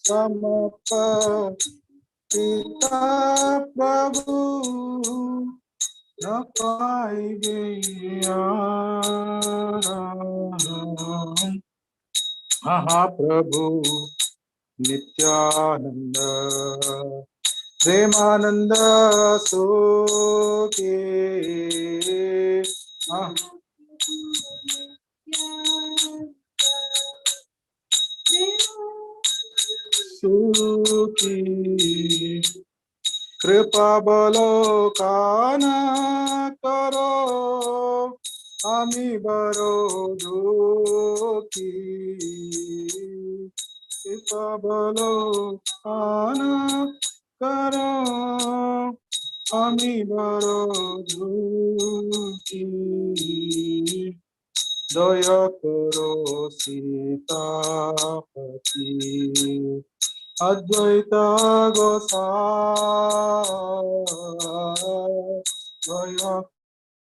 সমপতিতা প্রভু ন পাইবে মহাপ্রভু নিত্যানন্দ প্রেমানন্দ সুখী। সুখী কৃপা বলো কানা করো আমি বড় দুঃখী। কৃপা বলো কানা করো আমি বড় দুঃখী। দয়া করো সীতাপতি অদ্বৈত গোসাই। দয়া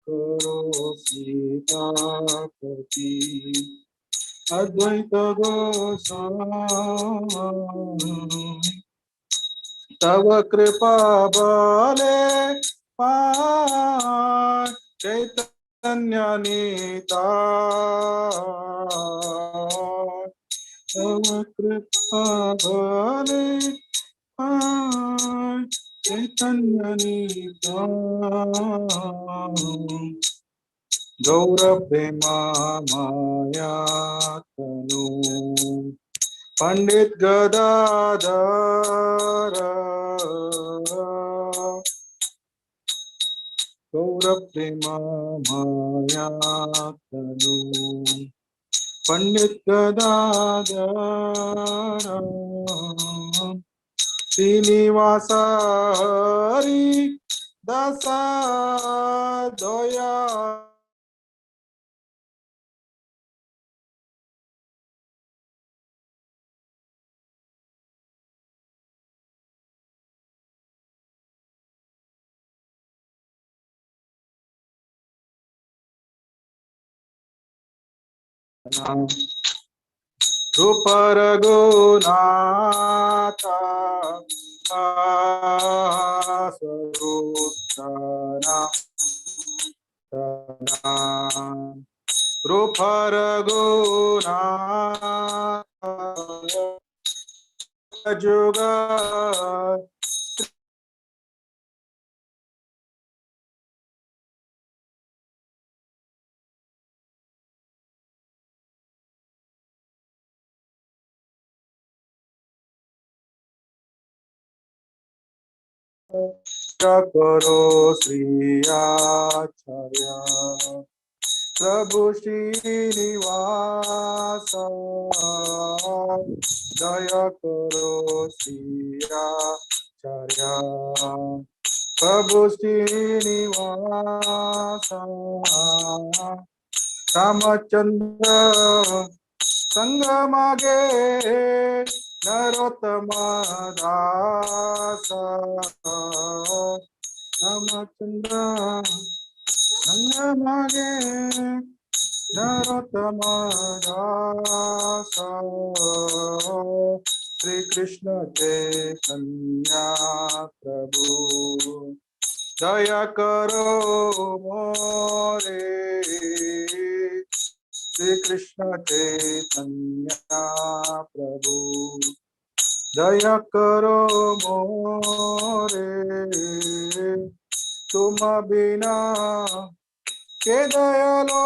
করো সীতাপতি অদ্বৈত গোসাই। তব কৃপা বলে পায় চৈতন্য নিতাই। তব কৃপা বলে পায় চৈতন্য নিতাই। গৌর প্রেমা মায়া তনু पंडित गदाधर। गौर प्रेमा माया तनु पंडित गदाधर। श्रीनिवास हरि दासा दया रूप रघुनाथ स्वरूप रूप रघुनाथ जुग करो श्री आचार्य प्रभु श्रीनिवास। दया करो श्री आचार्य प्रभु श्रीनिवास। रामचंद्र संग मागे नरोत्तम दास। रामचंद्र संग मागे नरोत्तम दास। श्री कृष्ण चैतन्य प्रभु दया करो मोरे। श्री कृष्ण चैतन्य प्रभु दया करो मोरे। तुम बिना के दयालो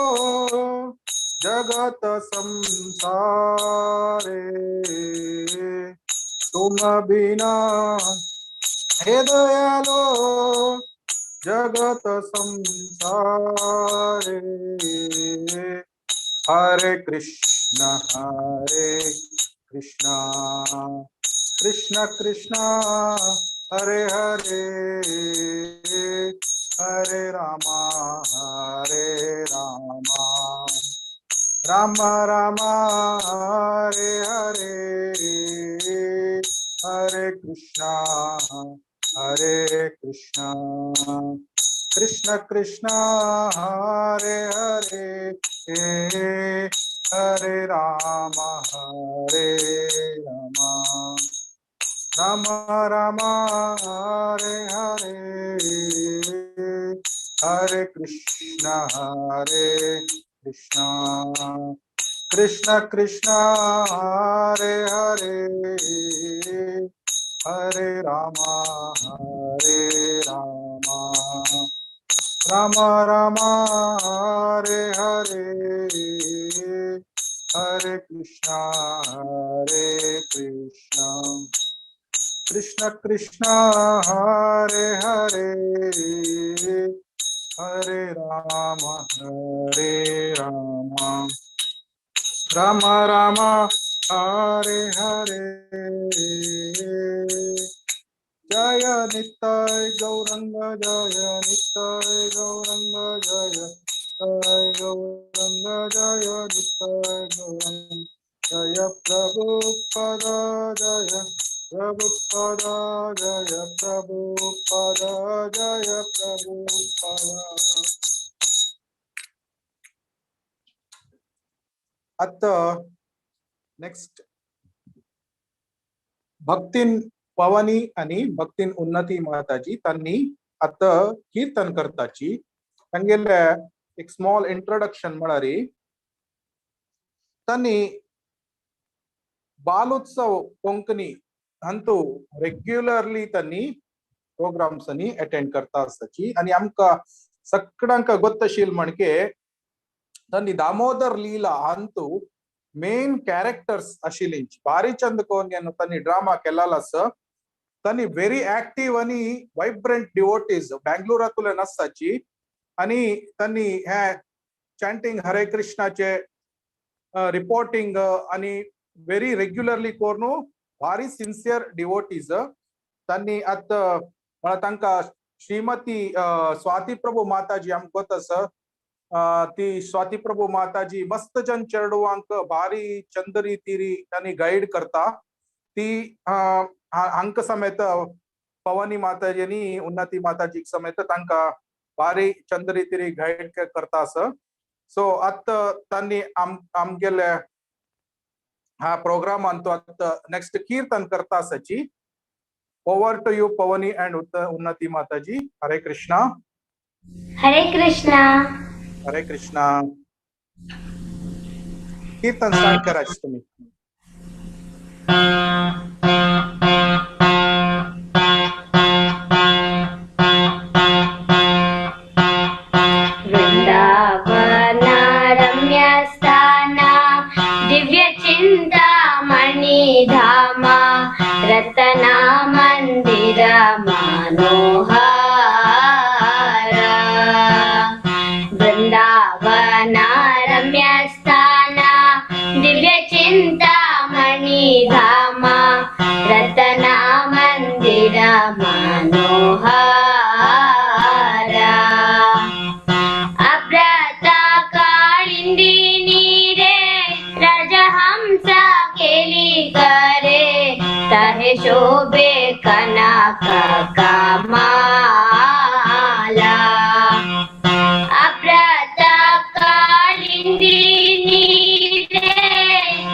जगत संसारे। तुम बिना हे दयालो जगत संसारे। हरे कृष्ण कृष्ण कृष्ण हरे हरे। हरे रामा राम राम हरे हरे। हरे Krishna Krishna Krishna Hare Hare. Hare Rama Hare Rama Rama Rama Hare Hare Hare Krishna Hare Krishna Krishna Krishna Hare Hare Hare Rama Hare Rama Rama Rama Hare Hare Hare Krishna Hare Krishna Krishna Krishna Hare Hare Hare Rama Hare Rama Rama Rama Hare Hare Jaya Nitai Gauranga Jaya Nitai Gauranga Jaya Nitai Gauranga Jaya Nitai Gauranga Jaya Prabhupada Jaya Prabhupada Jaya Prabhupada Jaya Prabhupada. आता next भक्तीन पवनी आणि भक्तीन उन्नती माताजी त्यांनी आता कीर्तन करताची तांगेले एक small introduction म्हळ्यार त्यांनी बालोत्सव कोंकणी हांतू रेग्युलरली त्यांनी प्रोग्राम्सांनी अटेंड करता आसताची आणि आमकां सगळ्यांक गोत्तशील म्हणके त्यांनी दामोदर लीला हांतू मेन कॅरेक्टर्स आशिल्ली भारी चंद कोन त्यांनी ड्रामा केलेलो आसा. त्यांनी व्हेरी ऍक्टिव्ह आणि वायब्रंट डिवोटीज बँगलोरातून आसताची आणि त्यांनी हे चॅन्टिंग हरे कृष्णाचे रिपोर्टिंग आणि व्हेरी रेग्युलरली करून भारी सिन्सियर डिवोटीज त्यांनी आतां म्हळ्यार तांकां श्रीमती स्वाती प्रभू माताजी आमकां गोत आसा. ती स्वाती प्रभू माताजी मस्त जन चेडवांक भारी चंदरी तिरी त्यांनी गाईड करता. ती हांकां समेत पवनी माताजी आनी उन्नती माताजी समेत तांकां भारी चंदरी तिरी गाईड करता आसा. सो आतां तांणी आमगेले हा प्रोग्रामान तो आतां नेक्स्ट कीर्तन करता आसाची. Over to you Pavani and Unnati Mataji. Hare Krishna. Hare Krishna. Hare Krishna. कीर्तन स्टार्ट करायचं तुम्ही. वृंदावन रम्यस्थाना दिव्य चिंतामणि धामा रत्ना मंदिर मनोहरा वृंदावन रम्यस्थाना दिव्य चिंतामणि धामा रत्ना मंदिर मनोहरा अब्रता काळिंदी नीरे राजहंसा केली करे तहे शोभे कनक कमाला अब्रता काळिंदी नीरे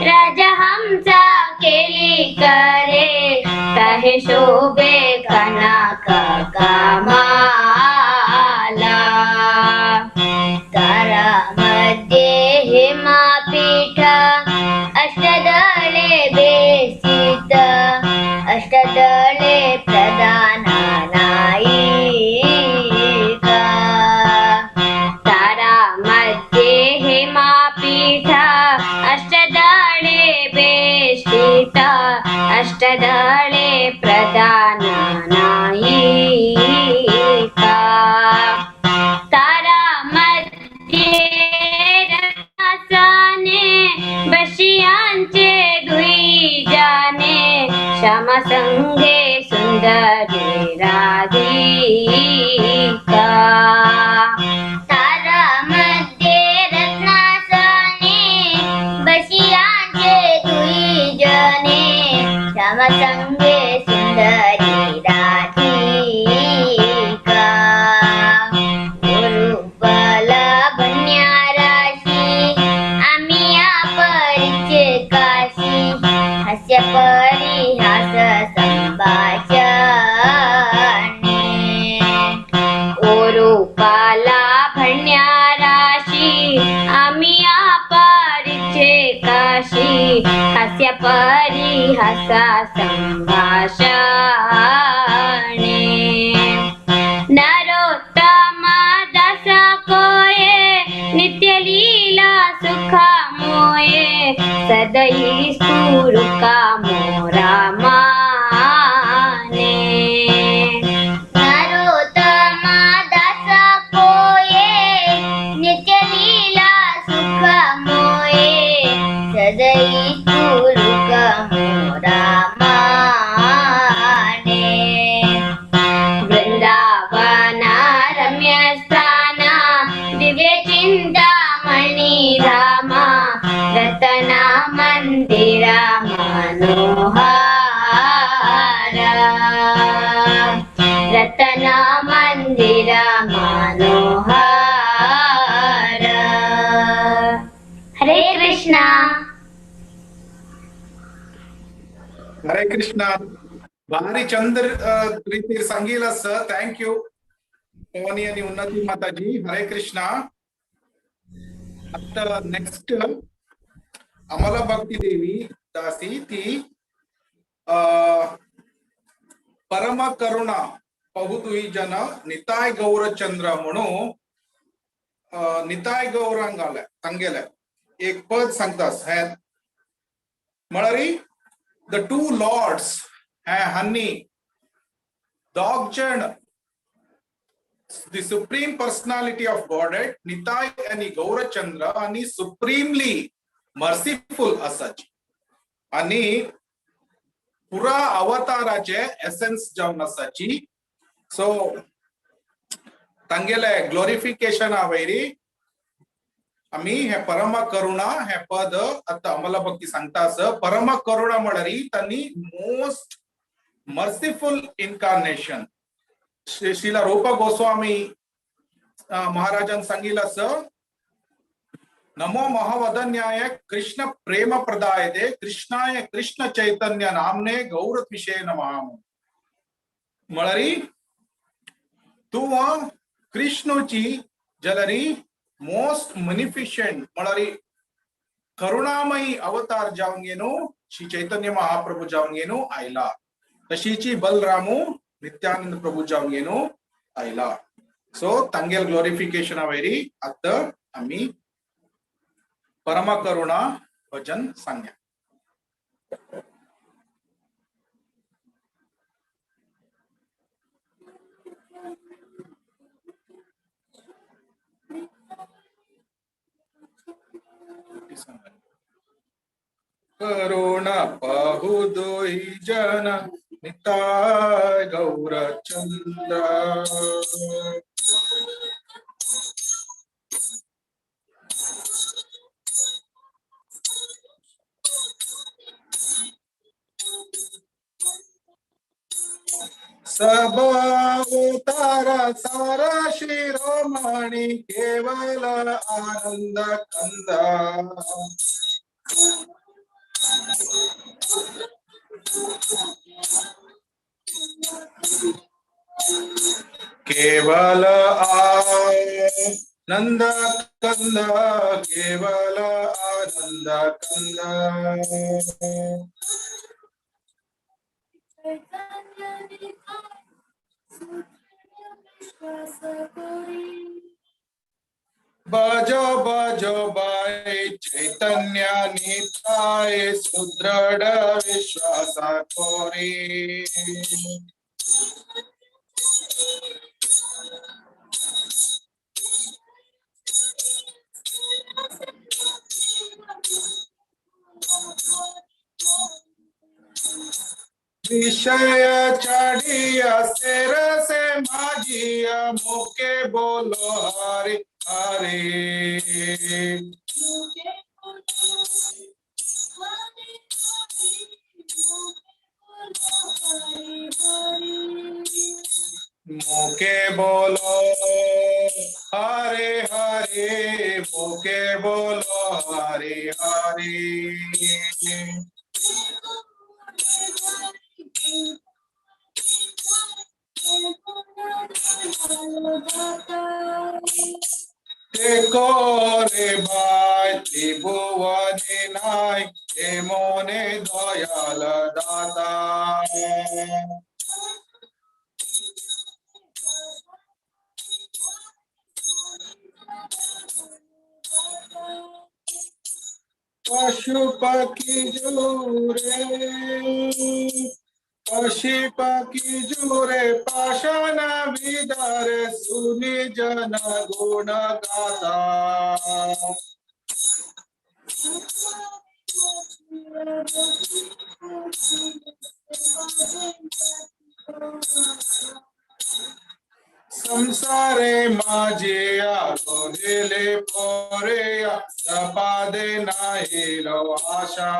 राजहंसा केली करे तहे शोभे कनक कमाला तारा मध्ये हेमापीठ अष्टदळे बेसित अष्टदळे प्रधान नायिका तारा मध्ये हेमापीठ अष्टदळे बेसित अष्टदळे प्रधान नायिका तारा मध्ये रसाने बशियांचे दुई जाने श्यामा संगे सुंदरी राधिका तारा मध्ये रत्नासने बशियांचे दुई जने श्यामा संगे सुंदरी राधिका गुरुबला बन्या राशी आम्ही हास्य परिहास संभाषणे। ओरुपाला भण्या राशी आम्ही पारिचे काशी हास्य परिहास संभाषणे। नरोत्तम दास कोये नित्य लीला सुखा मोये सदई स्तूरु का मोरा माने। नरोत्तम दास कोये नित्य लीला सुख मोये सदई स्तूरु का मोरा माने। वृंदावन रम्य स्थान दिव्य चिंतामणि धाम रत्न मंदिर मनोहर रत्न मंदिर मनोहर। हरे कृष्णा। हरे कृष्णा। भारी चंद्र रीतीर सांगितलं सर, thank you पवनी आणि उन्नती माताजी। हरे कृष्णा। आता नेक्स्ट अमला भक्ती देवी दासी ती परम करुणा बहुदुई जन निताय गौरचंद्र म्हणून निताय गौरांगाला सांगेल एक पद सांगतास हे म्हळ्यार the two Lord's हे हन्नी दोग जण the supreme personality of Godhead Nitai आणि गौरचंद्र आणि सुप्रीमली मर्सिफुल असाची आणि पुरा अवताराचे एसेन्स जावन आसाची। सो तांगेले ग्लोरिफिकेशन वयरी आमी हे परम करुणा हे पद आता अमला भक्ती सांगता आस। परम करुणा म्हळ्यार तांणी मोस्ट मर्सिफुल इनकार्नेशन श्रीला रूप गोस्वामी महाराजान सांगितलं असं, नमो महावदन्याय कृष्ण प्रेम प्रदायते कृष्णाय कृष्ण चैतन्य नामने गौरविषय नमः। म्हळ्यार तूं कृष्णची जलरी मोस्ट मनिफिशंट म्हळ्यार करुणामयी अवतार जावन घेनु श्री चैतन्य महाप्रभू जावन घेनु आयला, तशीची बलरामू नित्यानंद प्रभू जावन घेनु आयला। सो तांगेल ग्लोरिफिकेशन वयरी आता आमी परम करुणा भजन सांग्या। करुणा पाहु दोही जन निताय गौरचंद्र। सब अवतार सारा शिरोमणि केवल आनंद कंद। केवल आनंद कंद केवल आनंद कंद। बजो बजो बाई चैतन्य निताय सुदृढ़ विश्वास कोरी। विषय चढ़िया सिर से माजिया मोके बोलो हरे हरे। मोके बोलो हरे हरे मोके बोलो हरे हरे। ते कोरे बाय त्रिभुवने नाय ते मोने दयाल दाता. पशु पखी जुरे, पशु पखी जुरे, पाषाण विदारे, सुनी जन गुण गाता. संसारे माझे आरोहिले पोरे, सपादे नाही आशा.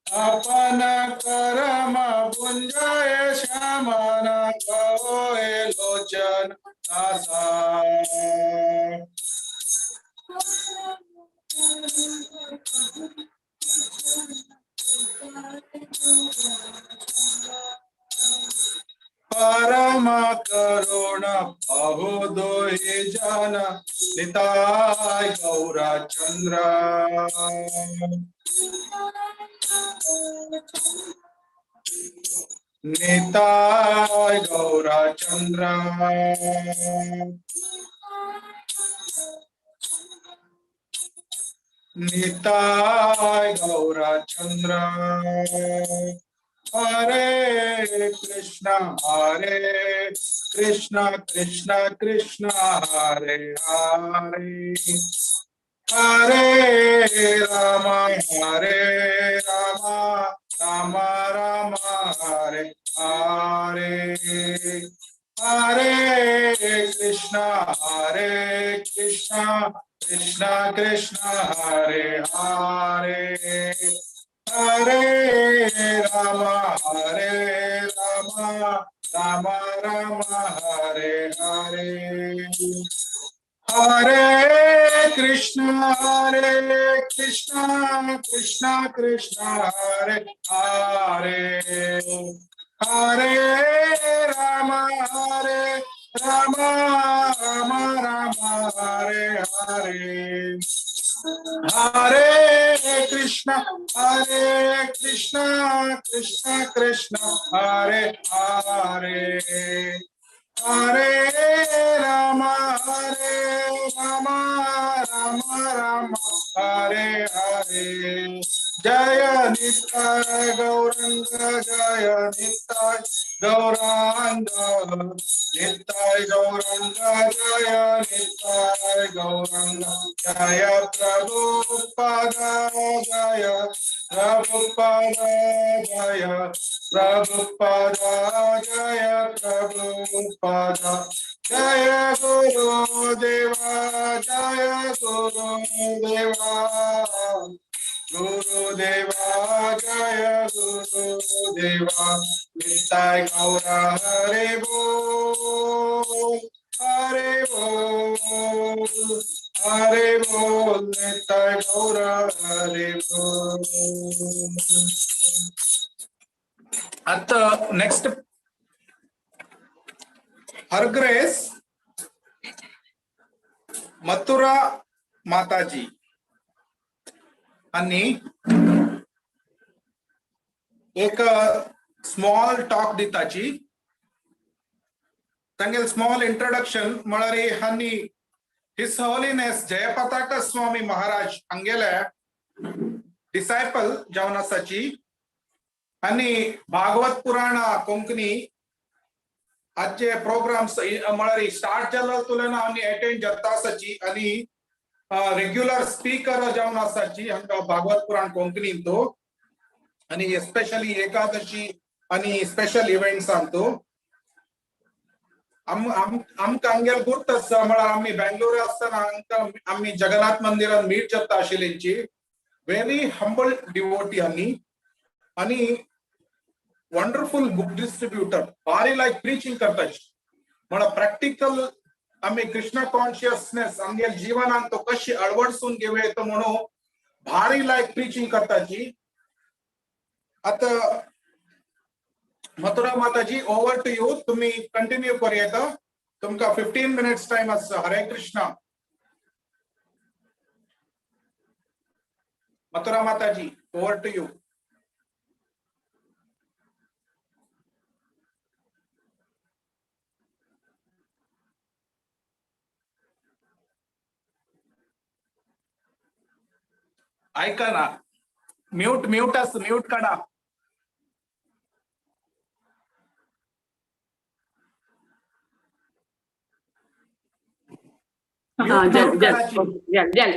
अपन कर्म पुंजाय श्यामन कहोए लोचन दासा. परम करुण बहु दोहि जन निताय गौराचंद्र. निताय गौराचंद्र. निताय गौराचंद्र. हरे कृष्ण हरे कृष्ण कृष्ण कृष्ण हरे हरे, हरे राम हरे राम राम राम हरे हरे, हरे कृष्ण हरे कृष्ण कृष्ण कृष्ण हरे हरे, हरे राम हरे राम राम राम हरे हरे, हरे कृष्ण हरे कृष्ण कृष्ण कृष्ण हरे हरे, हरे राम हरे राम राम राम हरे हरे, हरे कृष्ण हरे कृष्ण कृष्ण कृष्ण हरे हरे, हरे राम हरे राम राम राम हरे हरे. जय निताय गौरंग जय निताय गौरांग, निताय गौरंग जय निताय गौरंग, जय प्रभुपद जय प्रभुपद जय प्रभुपद जय प्रभुपद, जय गुरुदेवा जय गुरुदेवा, गुरुदेवा जय गुरुदेवा. निताय गौरा हरे बोल हरे बोल हरे बोल, निताय गौरा हरे बोल. आता नेक्स्ट हरग्रेस मथुरा माताजी आणि एक स्मॉल टॉक दिताची. तांगेल स्मॉल इंट्रोडक्शन म्हळ्यार हांनी his holiness Jayapataka Swami Maharaj हांगेले डिसायपल जावन आसाची आनी भागवत पुराण कोंकणी आजचे प्रोग्राम्स म्हळ्यार स्टार्ट जालो तुलना आमी अटेंड जाता आसाची आनी रेग्युलर स्पीकर जावन आसाची हांगा भागवत पुराण कोंकणीन तो आनी एस्पेशली एकादशी आनी स्पेशल इव्हेंट्सान तो आमकां हांगेल गुर्त आसा. म्हळ्यार आमी बेंगलोर आसतना हांकां आमी जगन्नाथ मंदिरान मीट जाता आशिल्ली. व्हेरी हंबल डिवोटी आनी आनी वंडरफुल बुक डिस्ट्रिब्युटर, भारी लायक प्रीचिंग करताची. म्हळ्यार प्रॅक्टिकल आमी कृष्णा कॉन्शियसनेस आमगे जीवनान तो कशी अळवडसून घेवं येता म्हणून भारी लायक प्रीचिंग करताची. आता मथुरा माताजी, ओवर टू you. तुम्ही कंटिन्यू करूया. तुमका 15 मिनिट्स टाइम आसा. हरे कृष्णा. मथुरा माताजी, ओवर टू you. ऐका ना, म्यूट म्यूट आस, म्यूट काढा. हाँ, म्यूट जल म्यूट जल काढाची. जल जल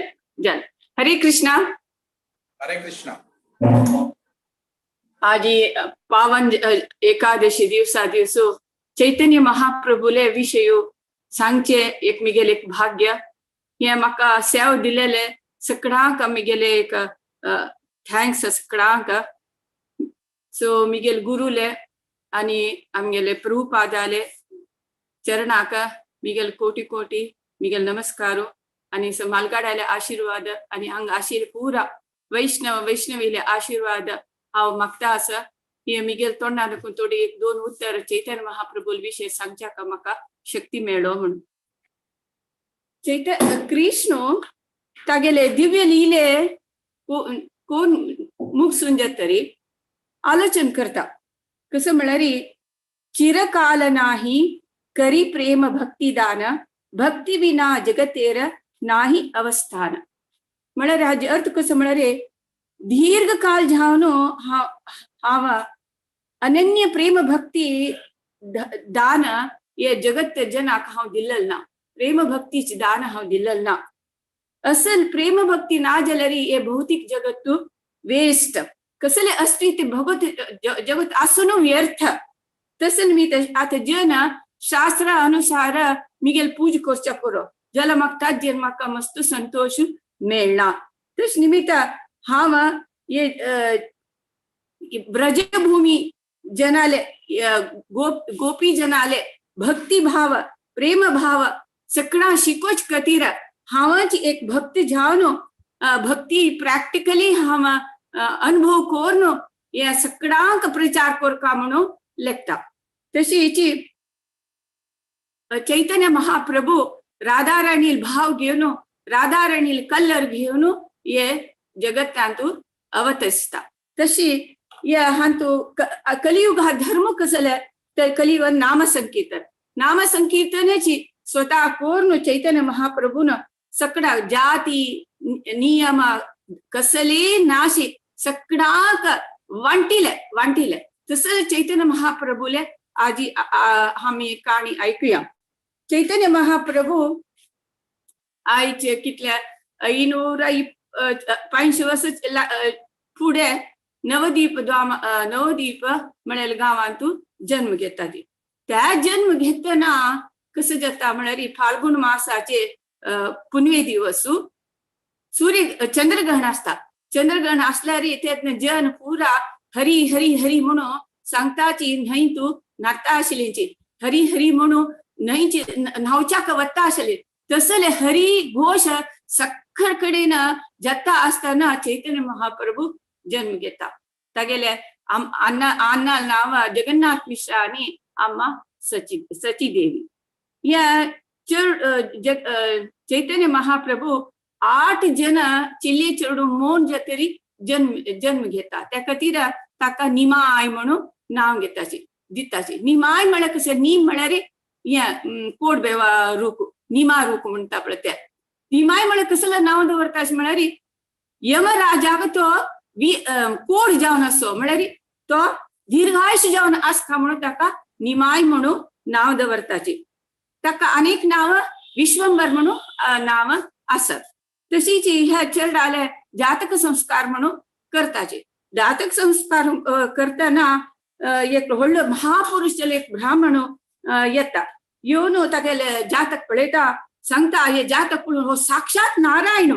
जल. हरे कृष्णा. हरे कृष्णा. आज पावन एकादशी दिवसा दिवसो चैतन्य महाप्रभुले विषय सांगचे एक मिगेल एक भाग्य. हे म्हाका सेव दिलेले सगळ्यांक मिगेले एक thanks सगळ्यांक. सो मिगेल गुरुले आणि आमगेले प्रभुपादाले चरणाक मिगेल कोटी कोटी मिगेल नमस्कारो आणि मालगाडाले आशीर्वाद आणि हांगा आशीर पुरा वैष्णव वैष्णवीले आशीर्वाद हांव मागता आसा. हे मिगेल तोंडान थोडी एक दोन उत्तर चैतन्य महाप्रभू विषय सांगच्याक म्हाका शक्ती मेळो म्हणून. चैतन्य कृष्ण तागेले दिव्य लीले कोण मुगसून जातरी आलोचन करता. कसं म्हळ्यार चिरकाल नाही करी प्रेम भक्ती दान, भक्ती विना जगतेर नाही अवस्थान. म्हळ्यार हाजे अर्थ कसं म्हळ्यार दीर्घकाल जावन हांव अनन्य प्रेम भक्ती दान हे जगत जनाक हांव दिल्लल ना, प्रेम भक्तीची दान हांव दिल्लल ना. असल प्रेम भक्ती ना जाल्यार हे भौतिक जगत वेस्ट, कसले अस्तित्व भगवत जगत आसून व्यर्थ. तसं मी आतां जन शास्त्रा अनुसार मिगेल पूज करच्या पुरो जाल्यार म्हाका ताजेर म्हाका मस्त संतोश मेळना. तश निमित्त हांव हे ब्रजभूमी जनाले गोपी जनाले भक्ती भाव प्रेम भाव सगळा शिकोच खातीर हांवाची एक भक्ती जावन भक्ती प्रॅक्टिकली हांव अनुभव करून हे सगळ्यांक प्रचार करका म्हणून लेखता. तशी हिची चैतन्य महाप्रभू राधाराणील भाव घेवन राधाराणील कलर घेवन हे जगत्तांतू अवतरिसता. तशी या हांतू कलियुग हा धर्म कसले तर कलियुग नामसंकीर्तन, नामसंकीर्तनाची स्वतः करून चैतन्य महाप्रभून सगळा जाती नियम कसले नाशी सगळ्याक वांटिले वांटिले. तसं चैतन्य महाप्रभूले आजी आमी काणी ऐकूया. चैतन्य महाप्रभू आयचे कितल्या 500 वर्स फुडें नवदीप नवदीप म्हळ्यार गांवांतू जन्म घेता. ती त्या जन्म घेतना कसं जाता म्हळ्यार फाल्गुन मासाचे पुनवे दिवस सूर्य चंद्रग्रहण आसता. चंद्रग्रहण आसल्यार त्यातनं जन पुरा हरी हरी हरी म्हणून सांगताची न्हंय तू न्हाता आशिल्ली, हरी हरी म्हणून न्हंयची न्हावच्याक वता आशिल्ली. तसले हरी घोष सखर कडेन जाता आसतना चैतन्य महाप्रभू जन्म घेता. तागेले अन्ना नांव जगन्नाथ मिश्रा आनी अम्मा सची सची देवी. ह्या चैतन्य महाप्रभू 8 जन चिल्ले चेडूं मोन जातरी जन्म जन्म घेता. त्या खातीर ताका निमाय म्हणून नांव घेताची दिताची. निमाय म्हळ्यार कशें, नीम म्हळ्यार हें कोड बेवा रूख, निमा रूख म्हणटा पळय ते. निमाय म्हळ्यार कसलें नांव दवरता अशें म्हळ्यार यमराजाक तो कोड जावन आसो म्हळ्यार तो दीर्घायुष जावन आसता म्हणून ताका निमाय म्हणून नांव दवरताची. ताका अनेक नांव विश्वंबर म्हणून नांव आसत. तशीच ह्या चेरडाले जातक संस्कार म्हणून करताचे. जातक संस्कार करतना एक व्हडलो महापुरुष जाल्यार एक ब्राह्मण येता, येवन तागेले जातक पळयता, सांगता हे जातक पळोवन हो साक्षात नारायण,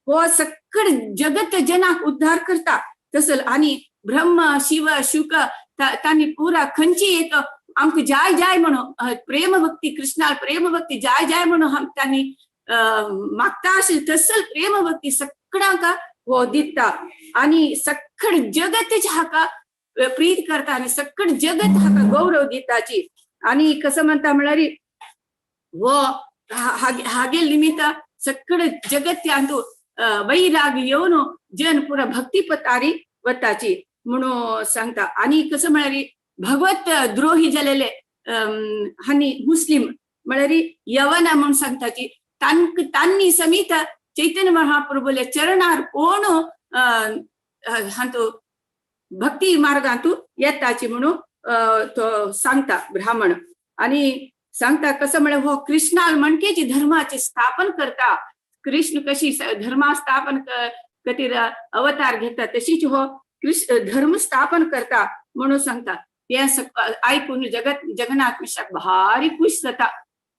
हो सगळ जगत जनाक उद्धार करता. तसं आणि ब्रह्म शिव शुक तांणी पुरा खंयची एक आमकां जाय जाय म्हणून प्रेम भक्ती कृष्णा प्रेम भक्ती जाय जाय म्हणून तांणी मागता आशिल्ली तसल प्रेम भक्ती सगळ्यांक हो दिता आणि सगळ जगतच हाका प्रीत करता आणि सगळ जगत हाका गौरव दिताची. आणि कसं म्हणता म्हळ्यार हो हागेल निमित्त सगळ जगत अंतू वैराग येवन जन पुरा भक्ती पतारी वताची म्हणून सांगता. आणि कसं म्हळ्यार भगवत द्रोही जालेले हांणी मुस्लिम म्हळ्यार यवना म्हणून सांगताची तांनी समीत चैतन्य महाप्रभुले चरणार कोण हांतू भक्ती मार्गांतू येताची म्हणून तो सांगता ब्राह्मण. आणि सांगता कसं म्हळ्यार हो कृष्णा म्हणकेची धर्माचे स्थापन करता. कृष्ण कशी धर्मा स्थापन खातीर अवतार घेता तशीच हो कृष्ण धर्म स्थापन करता म्हणून सांगता. ते आयकून जगत जगन्नाथ मिश्राक भारी खुश जाता,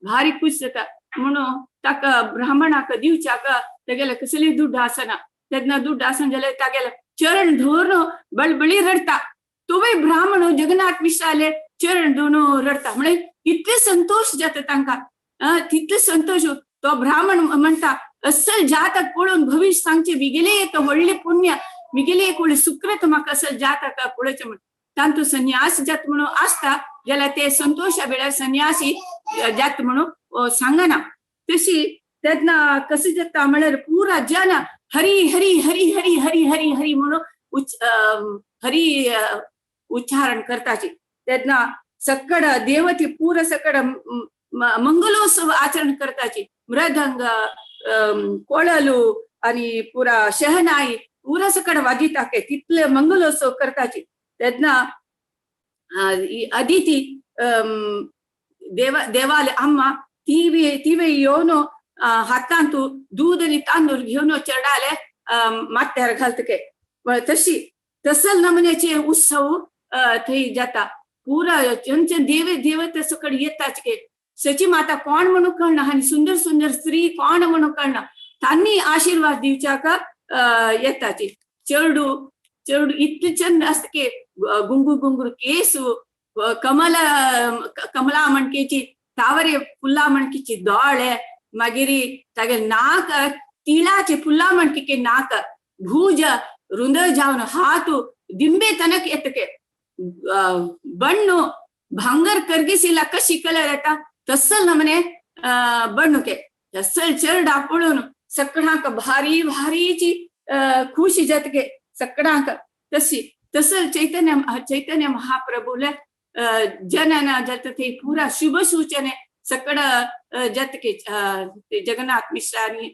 भारी खुश जाता म्हणून ताका ब्राह्मणाक दिवच्याक तेगेले कसली दुड्ड आसना. तेन्ना दुड्ड आसना जाल्यार तागेले चरण धरून बळबळी रडटा. तोवूय ब्राह्मण जगन्नाथ मिश्राले चरण धरून रडटा. म्हळ्यार इतले संतोष जाता तांकां, तितले संतोष. तो ब्राह्मण म्हणटा असल जातक पळोवन भविष्य सांगचे मिगेले एक व्हडलें पुण्य, मिगेले एक व्हडलें सुकृत म्हाका असल जातक पळोवचें म्हण. तांतू संन्यास जात म्हणून आसता जाल्यार ते संतोशा वेळार संन्यासी जात म्हणून सांगना. तशी तेन्ना कशें जाता म्हळ्यार पुरा जन हरी हरी हरी हरी हरी हरी हरी म्हणून हरी उच्चारण करताची. तेन्ना सकड देवती पुरा सकड मंगलोत्सव आचरण करताची. मृदंग कोळलू आणि पुरा शहनाई पुरा सकड वाजिता के तितले मंगलोत्सव करताची. तेन्ना अदिती देवाले अम्मा तिवे येवन हातांतू दूद आनी तांदूळ घेवन चेडाले माथ्यार घालतके. तशी तसल नमुन्याचे उत्सव थंय जाता. पुरा चंचन देवे देवते सकड येताच के सची माता कोण म्हणून कळना आनी सुंदर सुंदर स्त्री कोण म्हणून कळना तांणी आशीर्वाद दिवच्याक येताची. चेडू चेडू इतले चंद आसता की गुंगू गुंगरू केसू, कमल कमला मणकेची तावरे फुल्ला मणकेची दोळे, मागीर तागे नाक तिळाचे फुल्ला मणकेचे नाक, भुज रुंद जावन हात दिंबे तनक येतके, बण्णು भांगर करगिसिला कशी कलर येता तसल नमने बण्णुके तसल चेरडा पळोवन सगळ्यांक भारी भारीची खुशी जातके सगळ्यांक. तशी तसल चैतन्य चैतन्य महाप्रभूले जनन जाता ते पुरा शुभ सूचने सगळं जातके जगन्नाथ मिश्रा आणि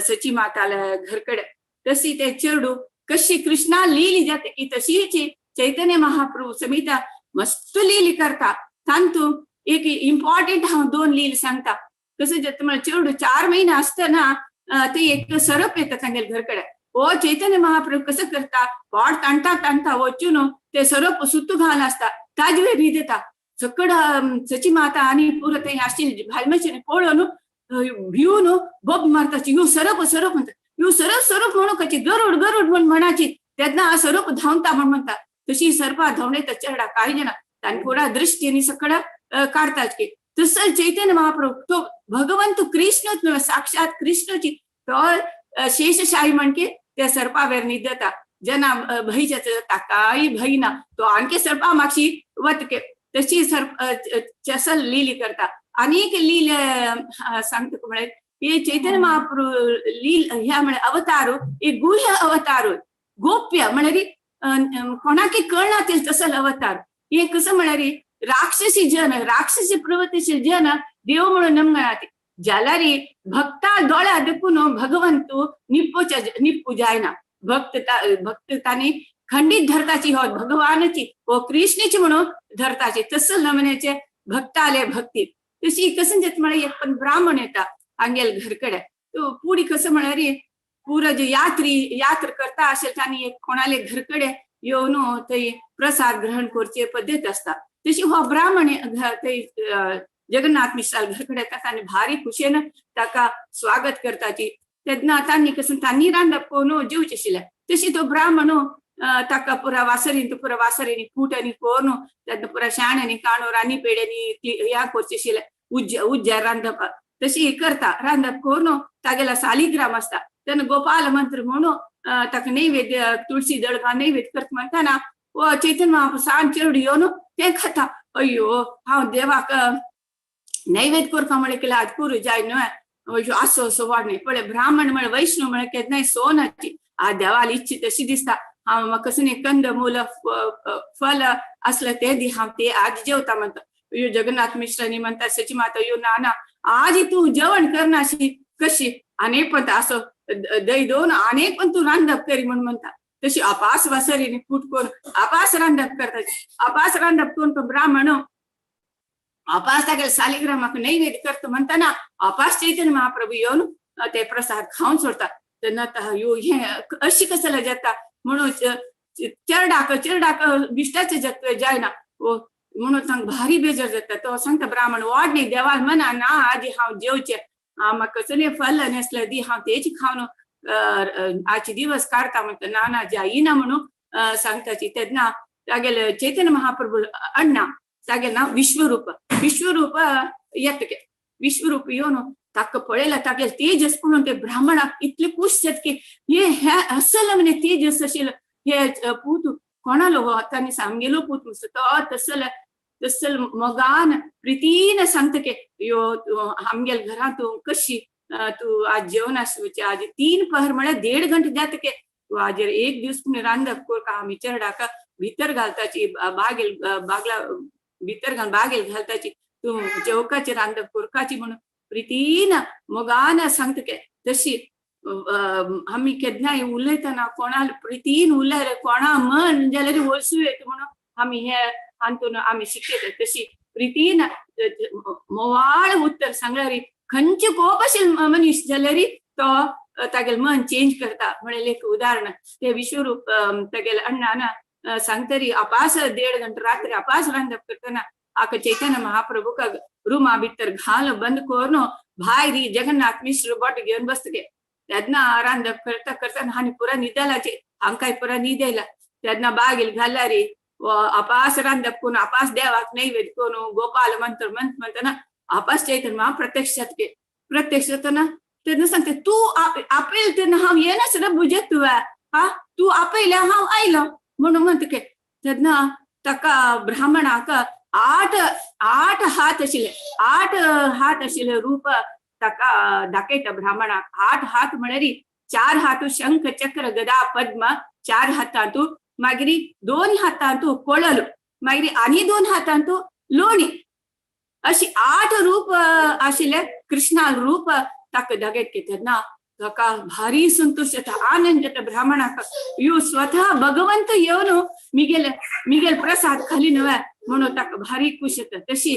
सची माताला घरकडे. तशी ते चेडू कशी कृष्णा लिहिली जाते की तशीच चैतन्य महाप्रभू समिता मस्त लिहिली करता. तांतू एक इम्पॉर्टंट हांव दोन लील सांगता. कसं जाता म्हळ्यार चेडू 4 महिने आसतना ते एक सरप येता तांगेले घरकडे. हो चैतन्य महाप्रभू कसं करता पोट ताणटा ताणटा वचून ते सरप सुत्तू घाल आसता ताजवेर न्हिदता. सकड सची माता आनी पुरो थंय आशिल्ली भायल मनशांनी पळोवन भिवन बोब मारताची, यो सरप सरप म्हणटा, यो सरप सरप म्हणून कशी गरुड गरुड म्हण म्हणाची. तेन्ना सरप धांवता म्हण म्हणटा. तशी सर्पा धांवणेता चेडा कांय जाणा तांणी पुरा दृश्टीनी सकड काडताच की. तसो चैतन्य महाप्रभू तो भगवंत कृष्णच न्हय, साक्षात कृष्णची तो शेषशाही म्हणके त्या सर्पावेर न्हिदता. जना भंय जाता कांय भंय ना, तो आणखी सर्पा मागशी वतके तशी सर्प चसल लीली करता. आनी एक लील सांगता म्हळ्यार हे चैतन्य महाप्रभू लील ह्या म्हळ्यार अवतार एक गुह्य अवतार गोप्य म्हळ्यार कोणाकी कळना ते तसल अवतार. हे कसं म्हळ्यार राक्षसी जन राक्षसी प्रवृत्तीचे जन देव म्हणून नमगणाती जाल्यार भक्ता दोळ्या देखून भगवंत निप्पू जायना. भक्त भक्त तांणी खंडीत धरताची हो भगवानची हो कृष्णची म्हणून धरताची तसं नमण्याचे भक्ताले भक्ती. तशी कसं जाता म्हळ्यार एक पण ब्राह्मण येता हांगेल घरकडे. तो पुडी कसं म्हळ्यार पुरा जे यात्री यात्रा करता अशें तांणी एक कोणाले घरकडे येवन थंय प्रसाद ग्रहण करचे पद्दत आसता. तशी हो ब्राह्मण थंय जगन्नाथ मिश्रा घरकडे येता आनी भारी खुशयेन ताका स्वागत करताची. तेन्ना तांणी कसं तांणी रांदप करून जेवचें आशिल्लें. तशी तो ब्राह्मण ताका पुरा वासरीन पुरा वासरीनी कूट आनी कोरून तेन्ना पुरा शाण आनी काणूर आनी पेड्यांनी ह्या करचें आशिल्लें उज्जार रांदप तशी करता. रांदप करून तागेलो सालिग्राम आसता तेन्ना गोपाल मंत्र म्हणून ताका नैवेद्य तुळशी दळका नैवेद्य करता म्हणटाना चैतन्य महाप्रभू सान चेडूं येवन तें खाता. अय्यो हांव देवाक नैवेद्य करपा म्हळ्यार केल्यार आज करूं जाय न्हय असो असो वाड न्हय पळय ब्राह्मण म्हळ्यार वैष्णव म्हळ्यार केन्नाय सोनाची आ देवाली इच्छी तशी दिसता. हांव म्हाका कसलें कंद मूल फल आसलें तें दी हांव ते आज जेवता म्हणटा. यो जगन्नाथ मिश्रानी म्हणटा सची माता यो ना ना आज तूं जेवण करनाशी कशी आनी पण असो दही दोन आनी पण तूं रांदप करी म्हूण म्हणटा. तशी अपास वासरीनी कूट करून अपास रांदप करता. अपास रांदप करून तो ब्राह्मण अपास तागेले सालिग्रामाक नैवेद्य करता म्हणटाना अपास चैतन्य महाप्रभू येवन ते प्रसाद खावन सोडता. तेन्ना यो हें अशी कसले जाता म्हणून चेरडाक चेरडाक बिश्टाचें जायना म्हणून तांकां भारी बेजार जाता. तो सांगता ब्राह्मण वाड न्ही देवाल मना ना आजी हांव जेवचें म्हाका कसलें फल नासलें दी हांव तेच खावन आजचे दिवस काडटा म्हणटा. ना ना जायना म्हणून सांगताची. तेन्ना तागेले चैतन्य महाप्रभू अण्णा तागेलें नांव विश्वरूप. विश्वरूप येता विश्वरूप येवन ताका पळयला तागेलें तेजस पळोवन ते ब्राह्मणाक इतले खूश जाता की हे हें असल म्हणे तेजस आशिल्लें हे पूत कोणालो हो तांणी सामगेलो पूत तो तसल तसल मोगान प्रितीन सांगता की यो आमगेल्या घरांत तूं कशी तूं आज जेवण आसचे आज 3 पहर म्हळ्यार 1.5 घंटे जाता की तूं आजेर एक दीस पूण रांदप कर आमी चेरडाक भितर घालताची बागेल बागला भितर घाल बागेल घालताची तूं जेवकाचे रांदप करकाची म्हणून प्रितीन मोगान सांगता की तशी आमी केन्नाय उलयतना कोणा प्रितीन उलयले कोणा मन जाल्यार वळसू येता म्हणून आमी हे हातून आमी शिकयता. तशी प्रितीन मोवाळ उत्तर सांगल्यार खंयचे कोप आशिल्लो मनीस जाल्यार तो तागेलें मन चेंज करता. म्हणल्यार एक उदाहरण ते विश्वरूप तागेले अण्णान सांगतरी अपास 1.5 घंटे रात्री अपास रांदप करतना आका चैतन्य महाप्रभूक रुमा भितर घाल बंद करून भायर जगन्नाथ मिश्र बोट घेवन बसतगे. तेन्ना रांदप करता करतना आनी पुरा न्हिदलाचे हांकांय पुरा न्हीद येयला. तेन्ना बागेल घाल्यार अपास रांदप करून अपास देवाक नैवेद्य करून गोपाल मंत्र मंत्र म्हणटना अपास चैतन्य महा प्रत्यक्ष जातके. प्रत्यक्ष जातना तेन्ना सांगता तूं आपयल तेन्ना हांव येनासतना भुजत तुवें हा तूं आपयल्या हांव आयलो म्हणून म्हणटा. तेन्ना ताका ब्राह्मणाक 8 हात आशिल्ले 8 हात आशिल्ले रूप ताका दाखयता ब्राह्मणाक. 8 हात म्हळ्यार 4 हात शंख चक्र गदा पद्म 4 हातांतू मागीर 2 हातांतू कोळल मागीर आनी 2 हातांतू लोणी अशी 8 रूप आशिल्ले कृष्णा रूप ताका दाखयता. तेन्ना ताका भारी संतोष जाता आनंद जाता ब्राह्मणाक यो स्वतः भगवंत येवन मिगेल मिगेल प्रसाद खाली न्हय म्हणून ताका भारी खुश जाता. तशी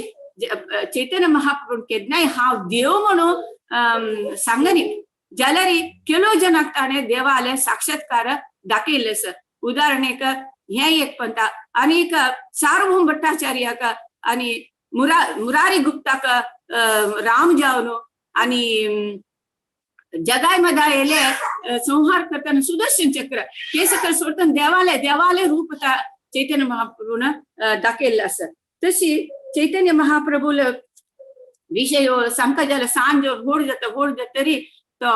चैतन्य महाप्रभू केन्नाय हांव देव म्हणून सांगनी जाल्यार केलो जनाक ताणें देवाले साक्षात्कार दाखयल्ले आसा. उदाहरण एक हें एक पंता आनी एक सार्वभौम भट्टाचार्याक आनी मुरारी गुप्ताक राम जावन आनी जगाय मदायले संहार करतना सुदर्शन चक्र हे सकयल सोडतना देवाले देवाले रूप चैतन्य महाप्रभून दाखयल्लें आसा. तशी चैतन्य महाप्रभूल विशय सांगता जाल्यार सांज व्हड जाता व्हड जाता तरी तो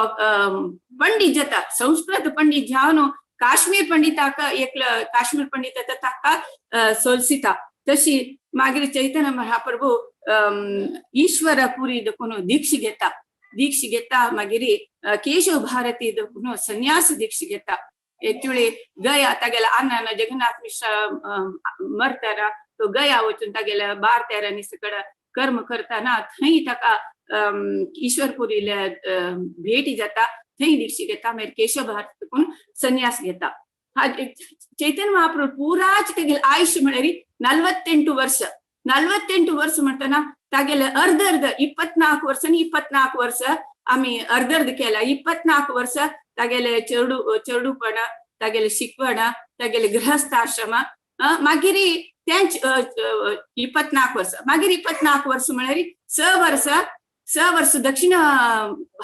पंडीत जाता संस्कृत पंडीत जावन काश्मीर पंडिताक एकलो काश्मीर पंडित जाता ताका सोलसिता. तशी मागीर चैतन्य महाप्रभू ईश्वरपुरी देखून दीक्ष घेता. दीक्ष घेता मागीर केशव भारती देखून संन्यास दीक्ष घेता. एक्चुअली गया तागेल्या अण्णान जगन्नाथ मिश्र मरतना तो गया वचून तागेल्या 12 तेरांनी सकड कर्म करतना थंय ताका ईश्वरपुरीले भेटी जाता थंय दीक्ष घेता मागीर केशव भारती देखून संन्यास घेता. चैतन्य महाप्रभू पुराच तागेलें आयुष्य म्हळ्यार 48 वर्ष 48 वर्ष म्हणटना तागेले अर्ध अर्ध 24 वर्ष आनी 24 वर्ष आमी अर्ध अर्ध केला. 24 वर्ष तागेले चेडूपण तागेले शिकवण तागेले गृहस्थाश्रम मागीर तेंच 24 वर्ष मागीर 24 वर्ष म्हळ्यार 6 वर्ष 6 वर्ष दक्षिण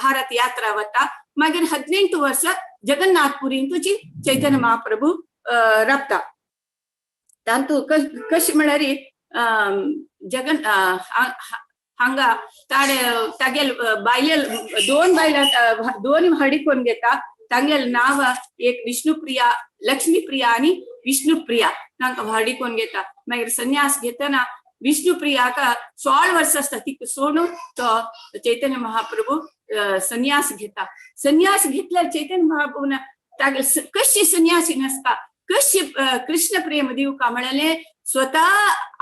भारत यात्रा वता मागीर 18 वर्ष जगन्नाथपुरींतूची चैतन्य महाप्रभू राबता. तांतू कशें म्हळ्यार जगन हांगा ताणे तागेल बायले दोन बायलां दोन हडी कोन्न घेता. तांगेल नांव एक विष्णुप्रिया, लक्ष्मीप्रिया आनी विष्णुप्रिया तांकां व्हाडी कोन्न घेता. मागीर संन्यास घेतना विष्णुप्रियाक 16 वर्सां आसता, तिका सोडून तो चैतन्य महाप्रभू संन्यास घेता. संन्यास घेतल्यार चैतन्य महाप्रभून तागे कशी संन्यासी नासता, कशी कृष्ण प्रेम दिवका म्हळ्यार स्वतः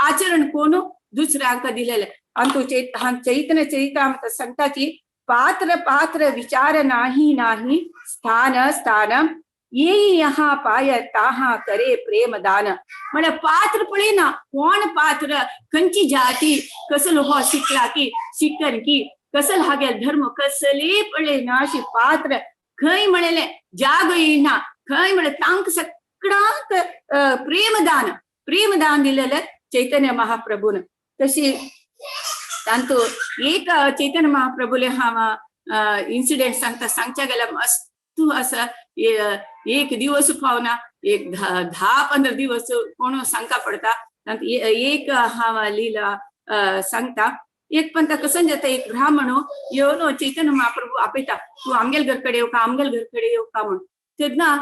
आचरण कोण दुसऱ्यांक दिलेले. आनी तो चैतन्य चरितामृत सांगताची पात्र पात्र विचार नाही नाही स्थान स्थान येई यहाँ पाय ताहा करे प्रेम दान. म्हळ्यार पात्र पळयना कोण पात्र, खंयची जाती, कसलो हो शिकला की शिकन की कसल हागेल धर्म कसले पळयना अशी पात्र खंय म्हणलें जागो येयना खंय म्हळ्यार तांकां सगळ्यांक प्रेमदान प्रेमदान दिलेलें चैतन्य महाप्रभून. तशी तांतू एक चैतन्य महाप्रभूले हांव इन्सिडेंट सांगता. सांगच्या गेल्यार मस्त आसा. एक दिवस पावना, एक 10-15 दिवस कोण सांगता पडटा. एक हांव लीला सांगता. एक पण कसं जाता, एक ब्राह्मण येवन चैतन्य महाप्रभू आपयता, तूं आमगेल घर कडेन येवका, आमगेल घर कडेन येवका म्हूण. तेन्ना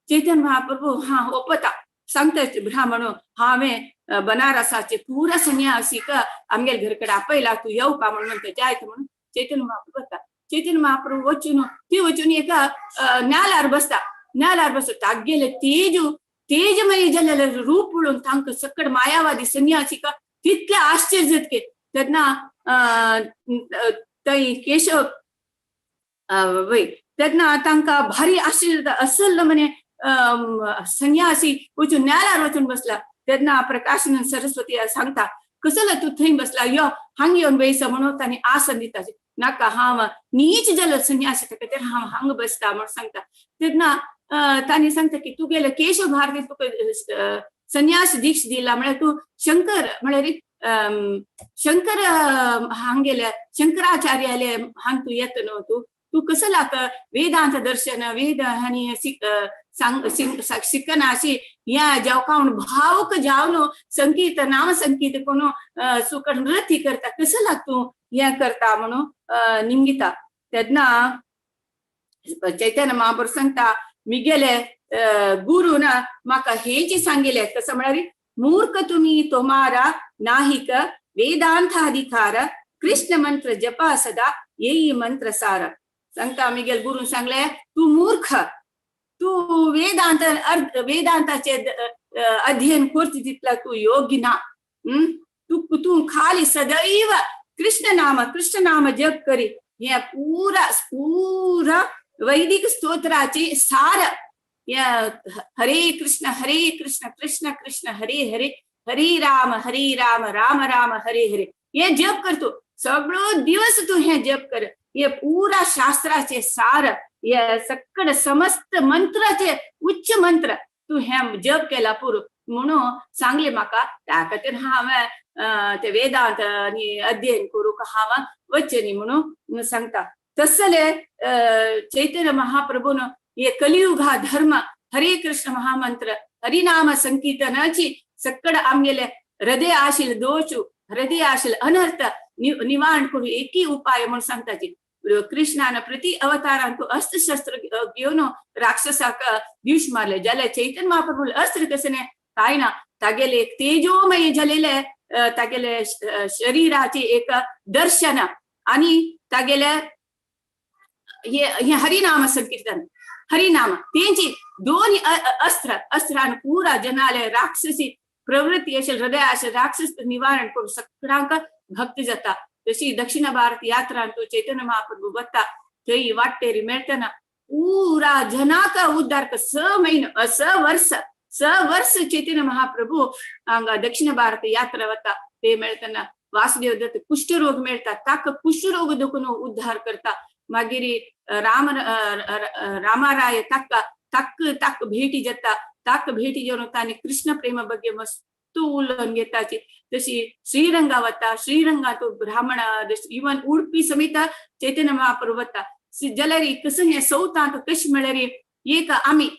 चैतन्य महाप्रभू हा ओपता, सांगता ब्राह्मण हांवें बनारसाचे पुरा संन्यासीक आमगेल घर कडेन आपयला, तूं येवका म्हणून म्हणटा, जायत म्हणून चैतन्य महाप्रभू वता. चैतन्य महाप्रभू वचून ती वचून एका नालार बसता. नालार बसता तागेले तेज तेजमय जाल्लें रूप पळोवन तांकां सकड मायावादी संन्यासीक तितलें आश्चर्य जातके. तेन्ना थंय केशव वय तेन्ना तांकां भारी आश्चर्य जाता. असल म्हणे संन्यासी वचून नालार वचून बसला. तेन्ना प्रकाशानंद सरस्वती सांगता, कसलो तूं थंय बसला, यो हांग येवन बैस म्हणून तांणी आसन दिता. नाका, हांव नीच जालो संन्यासी खातीर हांव हांगा बसता म्हणून सांगता. तेन्ना तांणी सांगता की तुगेले केशव भारती तुका संन्यास दीक्ष दिला म्हळ्यार तूं शंकर म्हळ्यार शंकर हांगेले शंकराचार्याले हांग तूं येता न्हू, तूं तूं कसो लाग वेदांत दर्शन वेद आनी शिकना अशी ह्या जेवकावन भावूक जावन संगीत नाम संगीत कोण सुकट नृत्य करता, कसो लाग तूं हें करता म्हणून निमगिता. तेन्ना चैतन्य महाप्रभू सांगता, मिगेले गुरून म्हाका हेची सांगिलें, कसं म्हळ्यार मूर्ख तुमी तोमारा नाहीक वेदांताधिकार कृष्ण मंत्र जपा सदा येई मंत्र सार. सांगता मिगेल गुरून सांगले, तूं मूर्ख, तूं वेदांत वेदांताचे अध्ययन करता तितला तूं योग्य ना. तूं तूं खाली सदैव कृष्ण नाम कृष्ण नाम जप करी. हे पुरा पुरा वैदिक स्तोत्राचे सार हरे कृष्ण हरे कृष्ण कृष्ण कृष्ण हरे हरे हरे राम हरे राम राम राम हरे हरे हे जप करतो सगळो दिवस तू हे जप कर. हे पुरा शास्त्राचे सार, हे सकड समस्त मंत्राचे उच्च मंत्र तू हे जप केला पुरो म्हणून सांगले म्हाका. त्या खातीर हांवें ते वेदांत आनी अध्ययन करूंक हांव वचनी म्हणून सांगता. तसले चैतन्य महाप्रभून हे कलियुगा धर्म हरे कृष्ण महामंत्र हरिनाम संकीर्तनाची सकड आमगेले हृदय आशिल दोश हृदय आशिल अनर्थ निवारण करू एकी उपाय म्हणून सांगताची. कृष्णान प्रति अवतारांतु अस्त्रशस्त्र घेवन राक्षसाक दिवश मारले. जाल्यार चैतन्य महाप्रभू अस्त्र कशें काय ना, तागेले एक तेजोमय जालेले तागेले शरीराचे एक दर्शन आणि तागेले हे हरिनाम संकीर्तन हरिनाम तेंची दोन अस्त्र अस्त्रान पुरा जनाले राक्षसी प्रवृत्ती अशें हृदय अशें राक्षस निवारण करून सगळ्यांक भक्ती जाता. तशी दक्षिण भारत यात्रांतु चैतन्य महाप्रभू वता थंय वाटेर मेळटना पुरा जनाक उद्धार 6 महिने 6 वर्स 6 वर्स चैतन्य महाप्रभू हांगा दक्षिण भारत यात्रा वता. ते मेळटना वासुदेव दत्त कुष्ठरोग मेळटा, ताका कुष्ठरोग देखून उद्धार करता. मागीर राम रामाराय ताका ताक ताक भेटी जाता. ताक भेटी जेवन तांणी कृष्ण प्रेम ಬಗ್ಗೆ मस्त उलोवन घेताची. तशी श्रीरंगा वता, श्रीरंगांत ब्राह्मण इवन उडपी समेत चैतन्य महाप्रभू वता. जाल्यार कसं हें सौतांत कशें म्हळ्यार एक आमी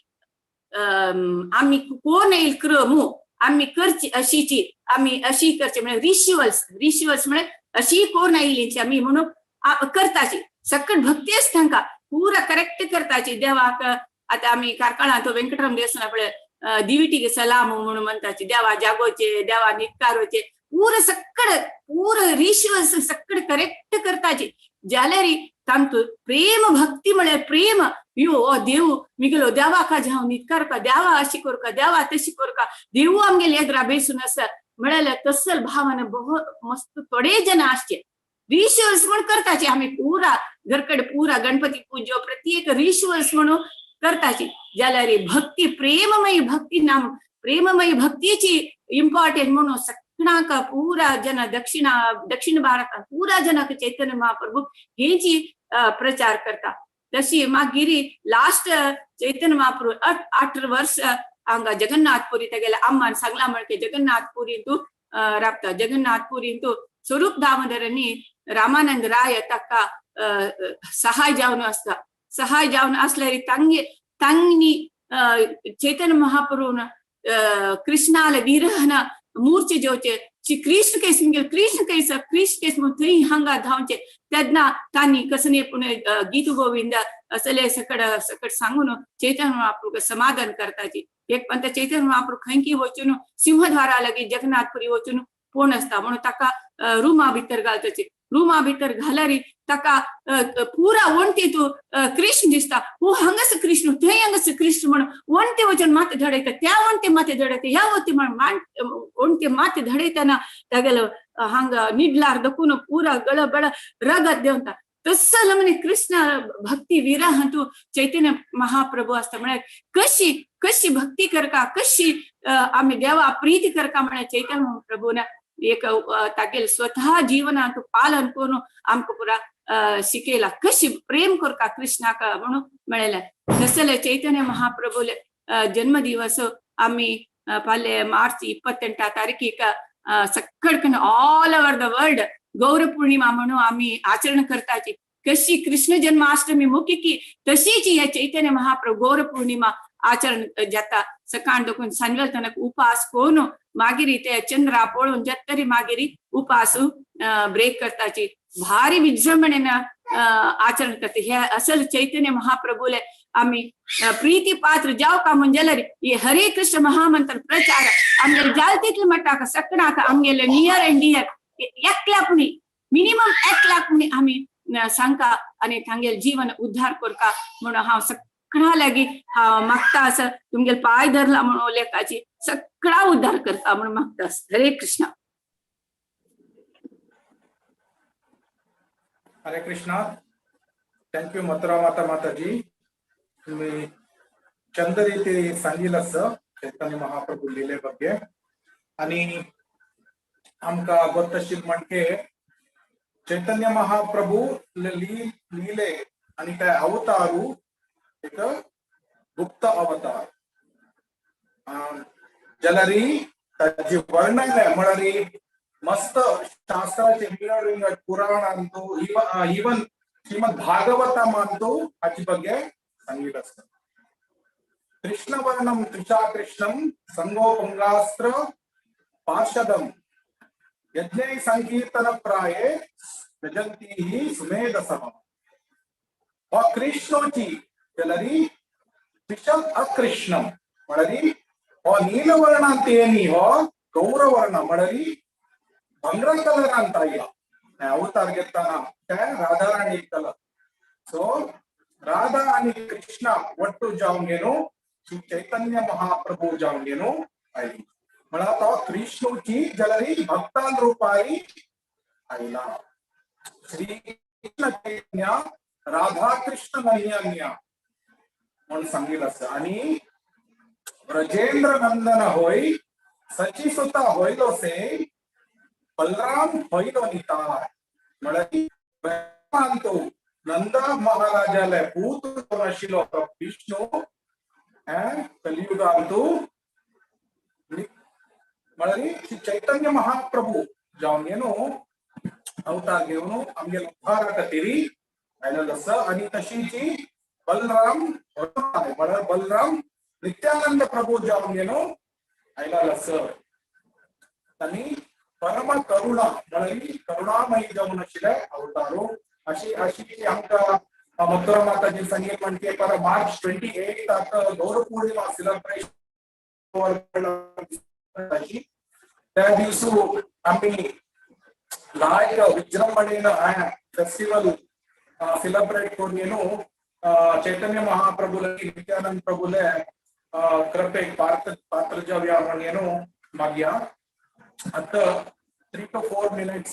आमी कोण येईल क्रमू आमी करची अशीची आमी अशी करची म्हणजे रिच्युअल्स रिच्युअल्स म्हणजे अशी कोण आयली आमी म्हणून करताची सकट भक्ती आसता तांकां पुरा करेक्ट करताची देवाक. आतां आमी कारकळांत वेंकटराम देवस्थाना पळय दिविटीक सलाम म्हणून म्हणटाची देवा जागोचे देवा निटकारोचे पुरा सकट पुरा रिच्युअल्स सकट करेक्ट करताची. जाल्यार तांतू प्रेम भक्ती म्हळ्यार प्रेम यो ओ देव मिगलो देवाका जावं निटकारका देवा अशी करका देवा तशी करका देव आमगेले एदरा बेसून आसा म्हळ्यार तसल भावना बहुत मस्त थोडे जण आसचे रिच्युअल्स म्हण करताची आमी पुरा घरकडे पुरा गणपती पूजो प्रत्येक रिच्युअल्स म्हणून करताची. जाल्यार भक्ती प्रेममयी भक्ती नाम प्रेममयी भक्तीची इम्पॉर्टंट म्हणून सगळ्यांक पुरा जन दक्षिण भारतात पुरा जनक चैतन्य महाप्रभू हेची प्रचार करता. तशी मागीर लास्ट चैतन्य महाप्रभू 8 वर्ष हांगा जगन्नाथपुरी तेगेले अम्मान सांगला म्हणके जगन्नाथपुरींतू राबता. जगन्नाथपुरींतू स्वरूप दामोदरांनी रामानंद राय ताका सहाय जावन आसता. सहाय जावन आसल्यार तांगे तांणी चैतन्य महाप्रभून कृष्णाले विरहन मूर्चे जेवचे श्री कृष्ण कैस कृष्ण कैस कृष्ण कैस म्हणून थंय हांगा धांवचे तेन्ना तांणी कसने पूण गीत गोविंद असले सकड सकट सांगून चैतन्य महाप्रभूक समाधान करताची. एक पण चैतन्य महाप्रभू खंय वचून सिंहद्वारा लागी जगन्नाथपुरी वचून कोण आसता म्हणून ताका रुमा भितर घालताची. रुमा भितर घाल्यार ताका पुरा वण्टी तूं कृष्ण दिसता हो हांगास कृष्ण थंय हांगास कृष्ण म्हणून वण्टी वचून माथें धडयता त्या वण्टी माथें धडयता ह्या वती म्हणून वण्टी माथें धडयतना तागेलो हांगा निडलार दखून पुरा गळबळ रगत देंवता. तसल म्हणे कृष्ण भक्ती विरह तूं चैतन्य महाप्रभू आसता म्हळ्यार कशी कशी भक्ती करका कशी आमी देवा प्रीती करका म्हळ्यार चैतन्य महाप्रभून एक तागेले स्वतः जीवनांत पालन करून आमकां पुरा शिकयला कशी प्रेम करका कृष्णाक म्हणून मेळ्ळें. तसले चैतन्य महाप्रभूले जन्मदिवस आमी फाल्यां मार्च 28 तारखेक सगळीकडेन all over the world Gaur Purnima म्हणून आमी आचरण करताची. कशी कृष्ण जन्माष्टमी मुखी तशीच हे चैतन्य महाप्रभू गौर पौर्णिमा आचरण जाता. सकाळ देखून सांजवेळ तनक उपास करून मागीर ते चंद्रा पळोवन जात तरी मागीर उपास ब्रेक करताची. भारी विजृंभणेन आचरण करता. हे असल चैतन्य महाप्रभूले आमी प्रीती पात्र जाव का म्हण जाल्यार हे हरे कृष्ण महामंत्र प्रचार आमगेले जाल तितले मट्टाक सगळ्याक आमगेले नियर अँड डियर एकल्याक न्ही मिनिमम 1 लाख न्ही आमी सांगता आनी तांगेले जीवन उद्धार करता म्हणून हांव सगळ्या लागीं हांव मागता आसा तुमगेले पांय धरला म्हणून लेखाची सगळा उद्धार करता म्हणून मागता. हरे कृष्ण. हरे कृष्णा. Thank you Mathura माता माताजी. तुम्ही चंद रीती सांगितलं असं चैतन्य महाप्रभू लीले ಬಗ್ಗೆ. आणि आमकां गोत्तशील म्हणके चैतन्य महाप्रभू लीले आणि ते अवतारू एक गुप्त अवतार जाल्यार ताची वर्णन म्हळ्यार मस्त शास्त्राचे विंगड विंगड पुराणांतू इवन श्रीमद भागवतामांतू हाची ಬಗ್ಗೆ सांगितलं आसता. कृष्णवर्णम त्रिषा कृष्णम संगोपंगास्त्र पार्षदम यज्ञै संकीर्तन प्राये यजंती सुमेधसः. हो कृष्णोची जाल्यार त्रिषम अकृष्णम म्हळ्यार हो नीलवर्णांत येनी हो गौरवर्ण म्हळ्यार भंगरा कलर ಅಂತ ಇಲ್ಲ अवतार घेताना ते राधाराणी कलर. सो राधा आणि कृष्ण ಒಟ್ಟು जावन श्री चैतन्य महाप्रभू जावन आयली म्हळ्यार तो कृष्णूची जाल्यार भक्तान रुपारी आयला. श्री कृष्ण चैतन्य राधा कृष्ण नन्य म्हणून सांगितलं आसा. आणि व्रजेंद्र नंदन होय सची सुता होयलो से बलराम होयलो निताय. म्हळ्यार तो नंद महाराजाले पूत आशिल्लो विष्णू कलियुगांतू म्हळ्यार श्री चैतन्य महाप्रभू जावन न्हू अवतार घेवन आमगेले उद्धारा खातीर आयलेलो आसा. आनी तशीची बलराम म्हळ्यार बलराम नित्यानंद प्रभू जावन न्हू आयला सर तांणी परम करुणा म्हळ्यार करुणामयी जावन आशिल्ले अवतारो. अशी अशी आमकां मथुरा माताजी सांगीत म्हणजे पर मार्च 28 गौर पौर्णिमा सेलिब्रेशन त्या दिवसू आम्ही लायक विजृंभणेन फेस्टिवल सेलिब्रेट करून चैतन्य महाप्रभुले नित्यानंद प्रभुले कृपेक पात्र पात्र जावया म्हणून मागया. आता 3 to 4 minutes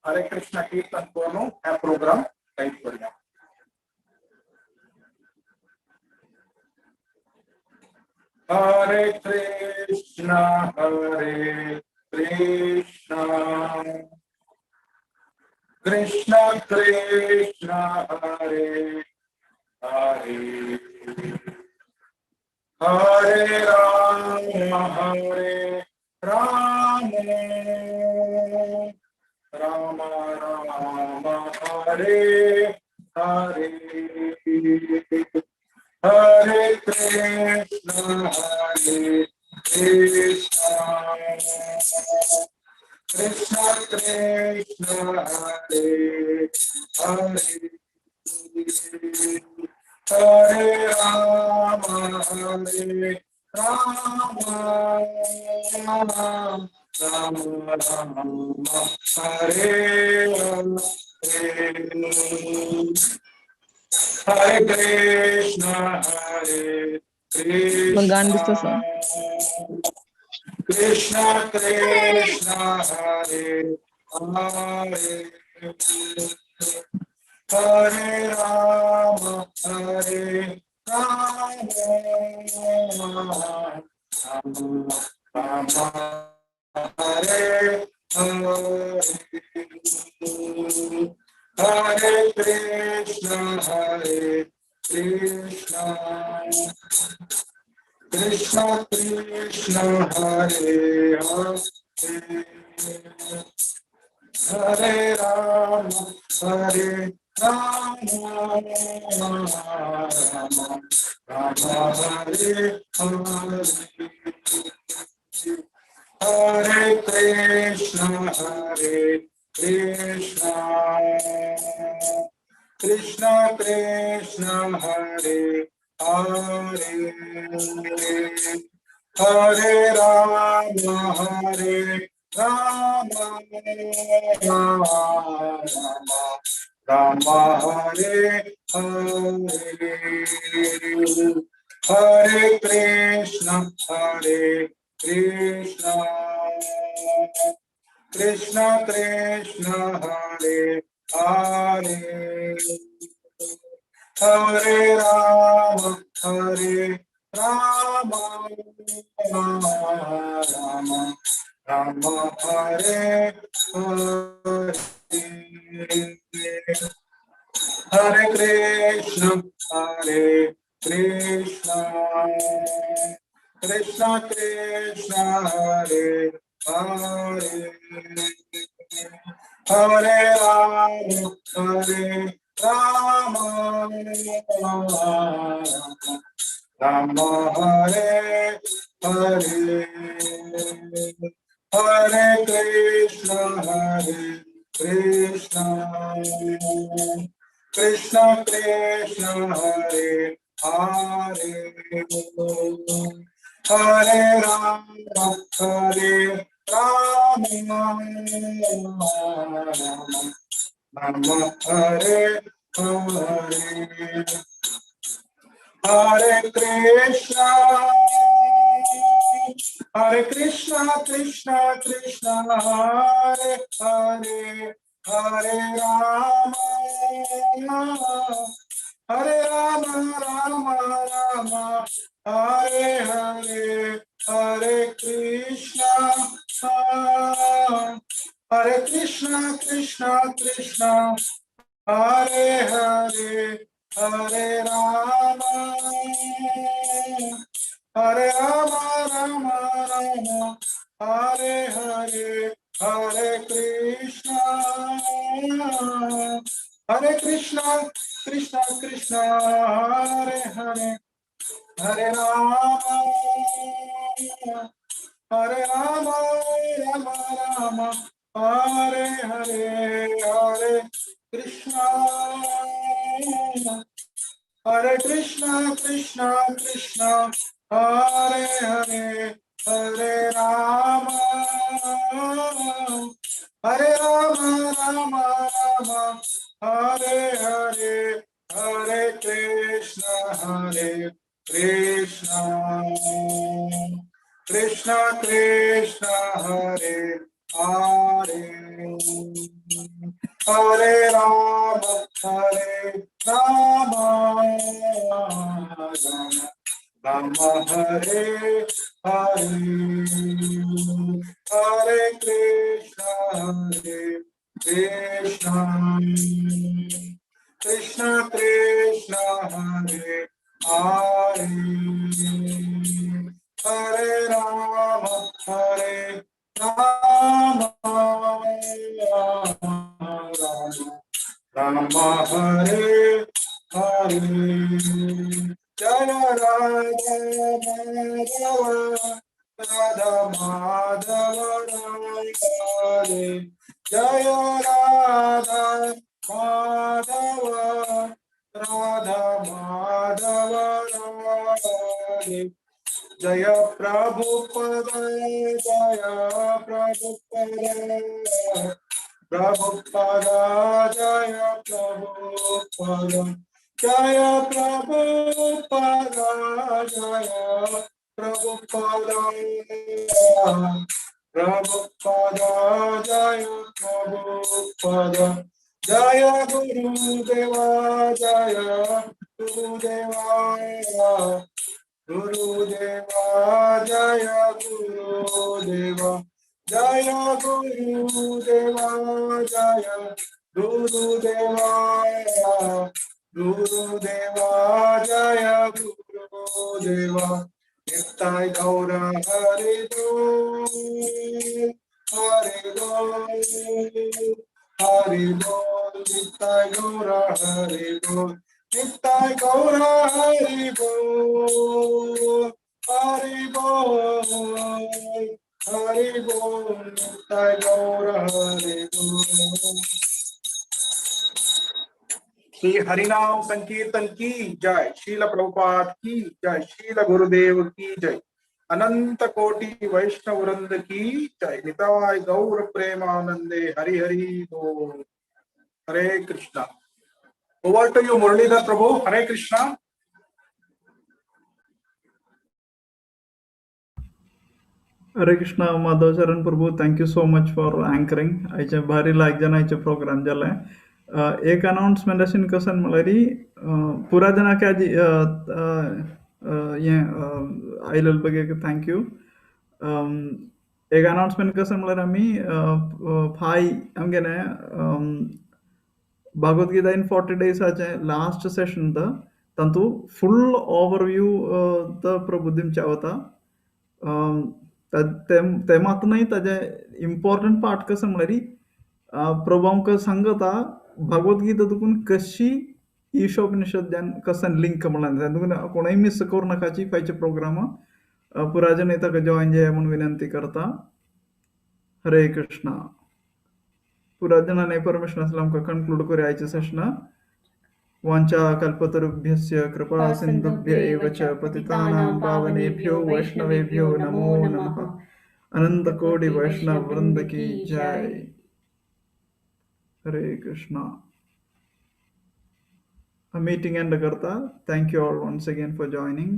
Hare Krishna कीर्तन करून हा प्रोग्राम टाईप करूया. Hare Krishna Hare Krishna Krishna Krishna Hare Hare Hare Ram Hare Ram Ram Ram Hare Hare Hare Krishna Hare Krishna Krishna Krishna Hare Hare Hare Ram Hare Ram Ram Ram Hare Hare Hare Krishna Hare Krishna Krishna Krishna Hare Hare Hare Ram Hare Ram Ram Ram Hare Hare Hare Krishna Hare Krishna Krishna Krishna Hare Hare Hare Ram Hare Ram Ram Ram Hare Hare Hare Krishna Hare Krishna Krishna Krishna Hare Hare Hare Ram Hare Ram Ram Ram Hare Hare Hare Krishna Hare Krishna Krishna Krishna Hare Hare Hare Ram Hare Ram Ram Ram Hare Hare Hare Krishna Hare Krishna Krishna Krishna Hare Hare Hare Ram Hare Ram Ram Hare Hare Hare Krishna Hare Krishna Krishna Krishna Hare Hare Hare Ram Hare Ram Ram Hare Hare Hare Krishna Krishna Krishna Hare Hare Hare Ram Hare Ram Ram Ram Hare Hare Hare Krishna Krishna Krishna Hare Hare Hare Ram Ram Ram Hare Hare Hare Krishna Krishna Krishna Hare Hare Hare Rama Hare Rama Rama Rama Hare Hare Hare Krishna Hare Krishna Krishna Krishna Hare Hare Hare Rama Hare Rama Rama Rama Hare Hare Hare Krishna Hare Krishna Krishna Krishna Hare Hare Hare Rama Hare Rama Rama Rama Hare Hare Hare Krishna Hare Krishna Krishna Krishna Hare Hare Hare Rama Hare Rama Rama Rama Hare Hare Jaya Radha Madhava Radha Madhava Radhe Jaya Radha Madhava Radha Madhava Radhe Jaya Prabhupada Jaya Prabhupada Prabhupada Jaya Prabhupada Jaya Prabhupada Jaya Prabhupada Prabhupada Jaya Prabhupada Jaya Guru Deva Jaya Guru Deva Guru Deva Jaya Guru Deva Jaya Guru Deva Jaya Guru Deva Guru Deva Jaya Guru Deva Nitai Gaura Hari Bol Hari Bol Hari Bol Nitai Gaura Hari Bol Nitai Gaura Hari Bol Hari Bol Hari Bol Nitai Gaura Hari Bol. Shri Harinam संकीर्तन की जय, श्रील प्रभुपाद की जय, श्रील गुरुदेव की जय, अनंत कोटि वैष्णव वृंद की जय, निताय गौर प्रेमानंदे हरि हरि बोल। Hare Krishna. Over to you Muralidhar Prabhu. Hare Krishna. Hare Krishna Madhav Charan Prabhu, thank you so much for anchoring. आयचे भारी लायक जनाचे प्रोग्राम जाले। एक अनाउन्समेंट अशें कसन म्हणल्यार पुरा जनाक आजी हें आयलेले बगे thank you. एक अनाउन्समेंट कसन म्हणल्यार आमी फाय आमगेलें भगवद गीता इन 40 डेजाचें लास्ट सेशन तातूंत फुल ओवरव्यू प्रभु दिवच्या वता। ते मात न्हय, ताजें इम्पॉर्टंट पार्ट कसं म्हणल्यार प्रभु आमकां सांगता भगवद्गीता तुकून कशी ईशोपनिषद कसन लिंक म्हणल्यार तुकून कोणूय मिस करूं नाकाची फायचे प्रोग्राम पुरा जण ताका जॉयन जाय म्हूण विनंती करता। हरे कृष्णा। पुरा जणांनी परमिशन आसल्यार आमकां कन्क्लूड करूया आयचें सेशन। वाञ्छा कल्पतरुभ्यश्च कृपा सिन्धुभ्य एव च पतितानां पावनेभ्यो वैष्णवेभ्यो नमो नमः। अनंत कोटि वैष्णव वृंद की जय। Hare Krishna. A meeting end karta. Thank you all once again for joining.